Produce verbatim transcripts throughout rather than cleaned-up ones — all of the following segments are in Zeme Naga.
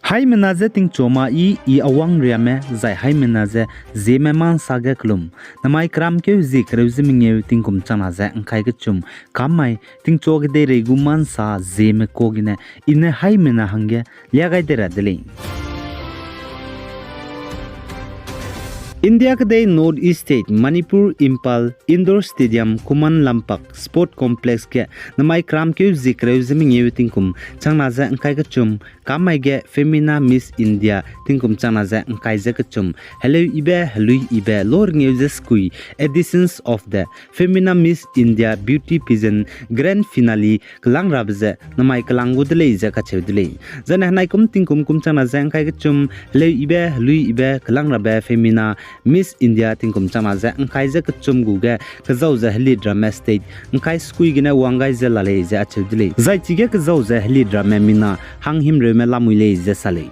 Haimena je tingchuame i, i awang riame, zai haimena ze Zeme ma nsa ge kelum. Namai keramkeu zie kereu ze mengeu tingkum changna ze ngkai kechum, kam mai tingchua kedeirei gu ma nsa Zeme ka gene, i ne haimena hangge lia gai de ra de lei. India kedei North East State, Manipur, Imphal, Indoor Stadium, Khuman Lampak Sport Complex ge namai keramkeu zie kereu ze mengeu tingkum changna ze ngkai kechum, kam mai ge Femina Miss India tingkum changna ze ngkai ze kechum, heleu ibe, helui ibe, lo rengeu ze sekui, editions of the Femina Miss India Beauty Pageant Grand Finale kelang rabe ze namai kelang gu de lei ze kacheu de lei. Zane henai kum tingkum kum changna ze ngkai kechum, heleu ibe, helui ibe, kelang rabe Femina Miss India tingkum changna ze ngkai ze kechum gu ge kezau ze helit ramme state ngkai sekui gene wang gai ze la lei ze acheu de lei. Zai chige kezau ze helit ramme mina hanghimreume lamui lei ze sa lei.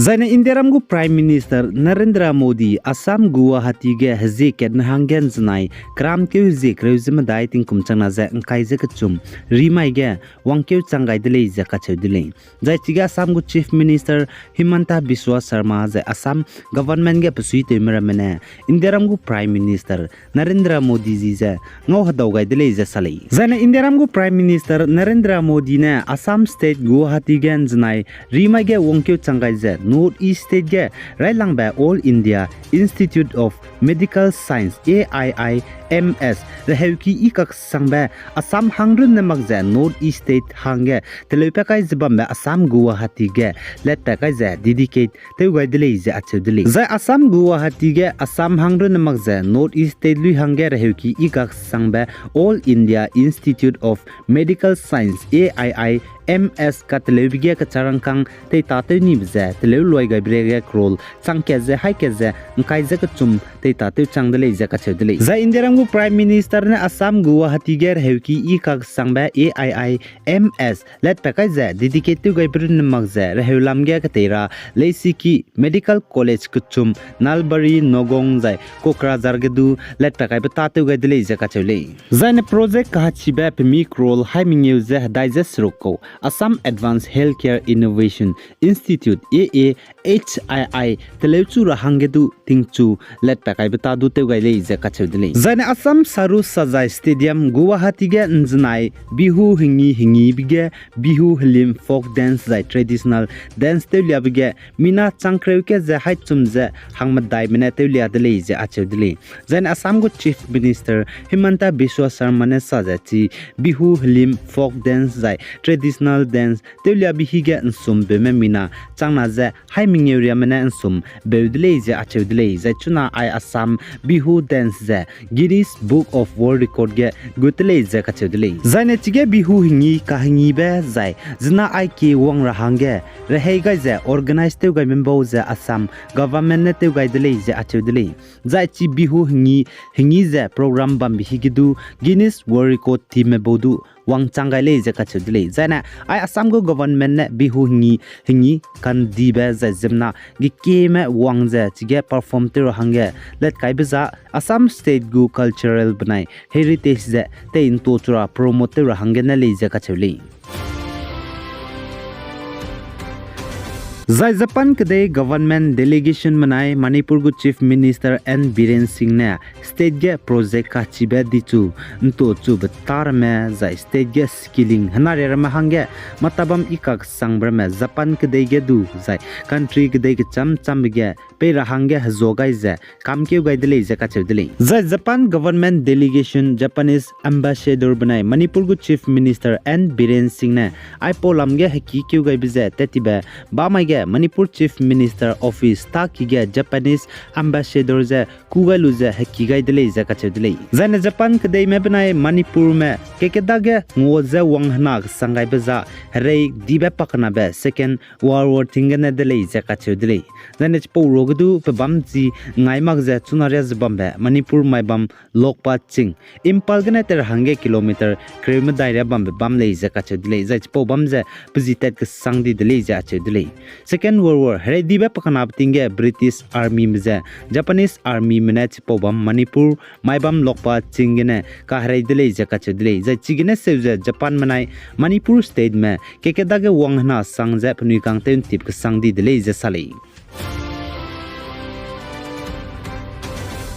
Zaine Indiaram gu Prime Minister Narendra Modi Assam Guwahati ge hezie katme hangge nzenai keramkeu hezie kereu ze medai tingkum changna ze ngkai ze kechum rimai ge wangkeu chang gai de lei ze kacheu de lei. Zai chige Assam gu Chief Minister Himanta Biswa Sarma zai Assam government ge besuitewme ramme ne Indiaram gu Prime Minister Narendra Modi zi ze ngau hedau gai de lei ze sa lei. Zaine Indiaram gu Prime Minister Narendra Modi ne Assam State Guwahati ge nzenai rimai ge wangkeu chang gai ze North East State ge railangbe All India Institute of Medical Science, A I I M S, reheuki i kaksangbe Assam hangrunne mak ze North East State hangge teleupat kai ze bambe Assam Guwahati ge letpat kai ze dedicate tew gai de lei ze acheu de lei. Zai Assam Guwahati ge Assam hangrunne mak ze North East State lui hangge reheuki i kaksangbe All India Institute of Medical Science, A I I M S kateleube ge kecharangkang teitatew nibe ze teleu luai gaibe re ge crore chang kat ze hai kat ze ngkai ze kechum teitatew chang de lei ze kacheu de lei. Zai Indiaram gu Prime Minister ne Assam Guwahati ge reheuki i kaksangbe A I I M S letpat kai ze dedicate tew gaibe runne mak ze reheu lam ge ketei ra leisiki Medical College kechum Nalbari, Nagaon zai Kokrajhar ge du letpat kaibe tâtew gai de lei ze kacheu lei. Zaine project kahachibe pemi crore hai mengeu ze hedai ze seruk kau Assam Advanced Healthcare Innovation Institute, A A H I I, teleuchu ra hangge du tingchu letpat kaibe tâ du tew gai lei ze kacheu de lei. Zaine Assam Saru Sajai Stadium, Guwahati ge nzenai Bihu hengi hengibe ge Bihu helim folk dance zai traditional dance tewliabe ge mina changkreu ke ze haichum ze hangmedaime ne tewlia de lei ze acheu de lei. Zaine Assam gu Chief Minister Himanta Biswa Sarma ne sa ze chi Bihu helim folk dance zai traditional dance tewliabe hige nsumbeume mina changna ze hai mengeu riame ne nsum beu de lei ze acheu de lei. Zai chuna ai Assam Bihu dance ze Guinness Book of World Record ge gut de lei ze kacheu de lei. Zaine chige Bihu hengi kahengibe zai zena ai ki wang ra hangge rehei gai ze organize tew gaime bau ze Assam government ne tew gai de lei ze acheu de lei. Zai chi Bihu hengi, hengi ze program bambe hige du Guinness World Record teamme bau du wangchang gai lei ze kacheu de lei. Zaine ai Assam gu government ne Bihu hengi, hengi kandibe zai ziemmena gekieme wang ze chige perform tew ra hangge letkaibe za Assam state gu cultural benai heritage ze tei nto chu ra promote tew ra hangge ne lei ze kacheu lei. Zai Japan kedei government delegation benai Manipur gu Chief Minister N Biren Singh ne state ge project kachibe dichu nto chu betarme zai state ge skilling henariaramme hangge matabam i kaksangbe ramme Japan kedei ge du zai country kedei kecham chambe ge pei ra hangge hezua gai ze kamkeu gai de lei ze kacheu de lei. Zai Japan government delegation Japanese ambassador benai Manipur gu Chief Minister N Biren Singh ne aipau lam ge hekikeu gaibe ze tat tibe bamai ge Manipur Chief Minister office taki ge Japanese ambassador ze ku gai lu ze heki gai de lei ze kacheu de lei. Zaine Japan kedeime benai Manipurme kekeda ge ngua ze wang hena kesang gaibe za herei dibe pakenabe Second World War tinggene de lei ze kacheu de lei. Zaine chipau ruage du pe bam chi ngai mak ze chunaria ze bambe Manipur mai bam Lokpa Ching, Imphal gene tei ra hangge kilometer kereu medai ria bambe bam lei ze kacheu de lei. Zai chipau bam ze pe zi tat kesang di de lei ze acheu de lei. Second World War herei dibe pakenabe ting ge British Armyme ze Japanese Armyme ne chipau bam Manipur Maibam lokpa ching gene kaherei de lei ze kacheu de lei. Zai chigene seu ze Japanme nai Manipur stateme keke dage wang hena sang ze penui kang tew ntip kesang di de lei ze sa lei.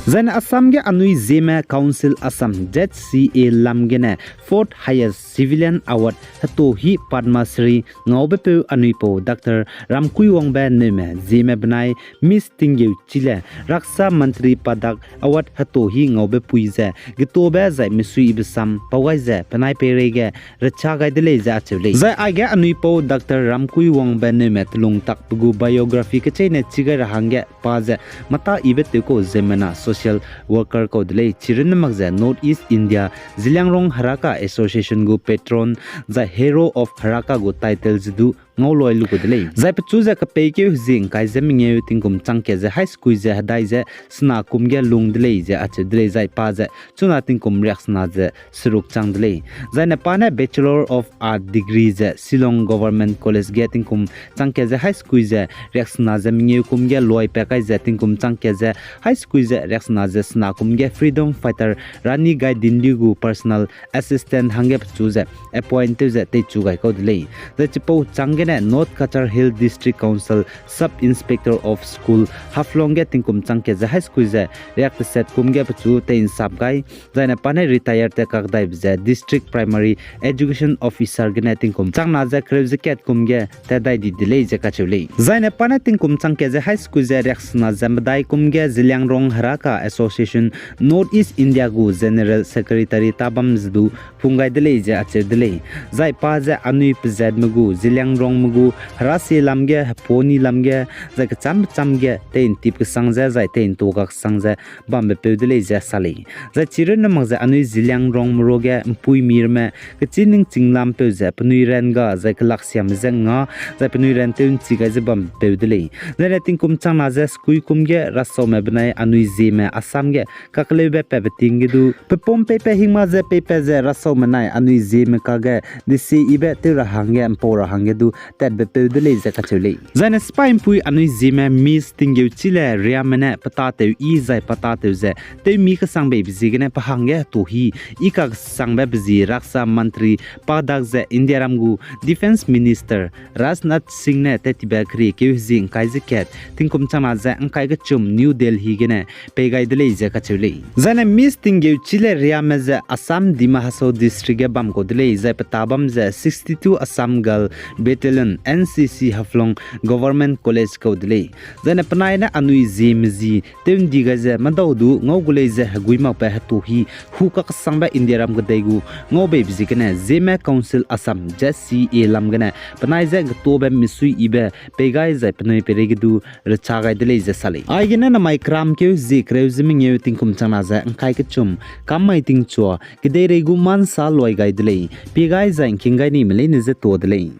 Zaine Assam ge anui Zeme Council Assam, Z C A lam gene fourth highest civilian award heto hi Padma Shri ngaubepeu anui pau Doctor Ramkuiwangbe Neume Zeme benai Miss Tinggeuchile Raksha Mantri Padak award heto hi ngaubepui ze getobe zai mesuibe sam pau gai ze penai peireige recha gai de lei ze acheu lei. Zai aige anui pau Doctor Ramkuiwangbe Neume telung takbe gu biography kecheîne chi gai ra hangge pa ze mata ibe tewkau ziemmena social worker kau de lei. Chirunne mak ze North East India Zeliangrong Heraka Association gu patron zai Hero of Heraka gu title ze du ngau loi lu kau de lei. Zai pechu ze kepeikeu hezie ngkai ze mengeu tingkum changkat ze hai sekui ze hedai ze sena kum ge lung de lei ze acheu de lei. Zai pa ze chuna tingkum riaksena ze seruk chang de lei. Zaine pa ne Bachelor of Art degree ze Shillong Government College ge tingkum changkat ze hai sekui ze riaksena ze mengeu kum ge loi pa kai ze tingkum changkat ze hai sekui ze riaksena ze sena kum ge freedom fighter Rani Gaidinliu gu personal assistant hangge pechu ze appoint tew ze teichu gai kau de lei. Zai chipau chang gene North Cachar Hill District Council Sub Inspector of School Haflong ge tingkum changkat ze hai sekui ze riak teset kum ge pechu tei nsap gai. Zaine pa ne retire te kakdaibe ze District Primary Education Officer gene tingkum changna ze kereu ze kat kum ge tat dai di de lei ze kacheu lei. Zaine pa ne tingkum changkat ze hai sekui ze riaksena ze medai kum ge Zeliangrong Heraka Association North East India gu General Secretary tabam ze du pung gai de lei ze acheu de lei. Zai pa ze anui pezatme gu Zeliangrongme gu herasie lam ge, heponi lam ge, zai kecham pecham ge tei ntip kesang ze zai tei ntua kesang ze bambe peu de lei ze sa lei. Zai chirunne mak ze anui Zeliangrongme ruage mpuimi ramme kechî ningching lampeu ze penui ran ga zai kelaksiame je nga zai penui ran tew nchi gai ze bambe peu de lei. Zaine tingkum changna ze sekui kum ge rasaume benai anui Zeme Assam ge kakeleube patbe ting ge du pepum peipat hingma ze peipat ze rasaume nai anui Zeme kage desie yibe tew ra hangge mpau ra hangge du tatbe peu de lei ze kacheu lei. Zaine sipai mpui anui Zeme Miss Tinggeuchile Riame ne pe tâtew yi zai pe tâtew ze tewmi kesang beibe ziegene pe hangge heto hi i kakesangbe pezi Raksha Mantri Padak ze Indiaram gu Defence Minister Rajnath Singh ne tattibe keriekeu hezie ngkai ze kat tingkum changna ze ngkai kechum New Delhi gene pei gai de lei ze kacheu lei. Zaine Miss Tinggeuchile Riame ze Assam Dima Hasao District ge bam kau de lei, zai pe ta bam ze sixty-two Assam Girl Battalion, N C C Haflong Government College kau de lei. Zaine penai ne anui Zeme zi tew ndi gai ze medau du ngau gu lei ze hegui makbe heto hi hu kakesangbe Indiaram kedei gu ngau beibe ziegene Zeme Council Assam, Z C A lam gene penai je getobe misui yibe pei gai zai penui peirei ge du recha gai de lei ze sa lei. Aigene namai keramkeu zie kereu ze mengeu tingkum changna ze ngkai kechum kam mai tingchua kedeirei gu mansa loi gai de lei, pie gai zai ngking gai nime leine je tuâ de lei.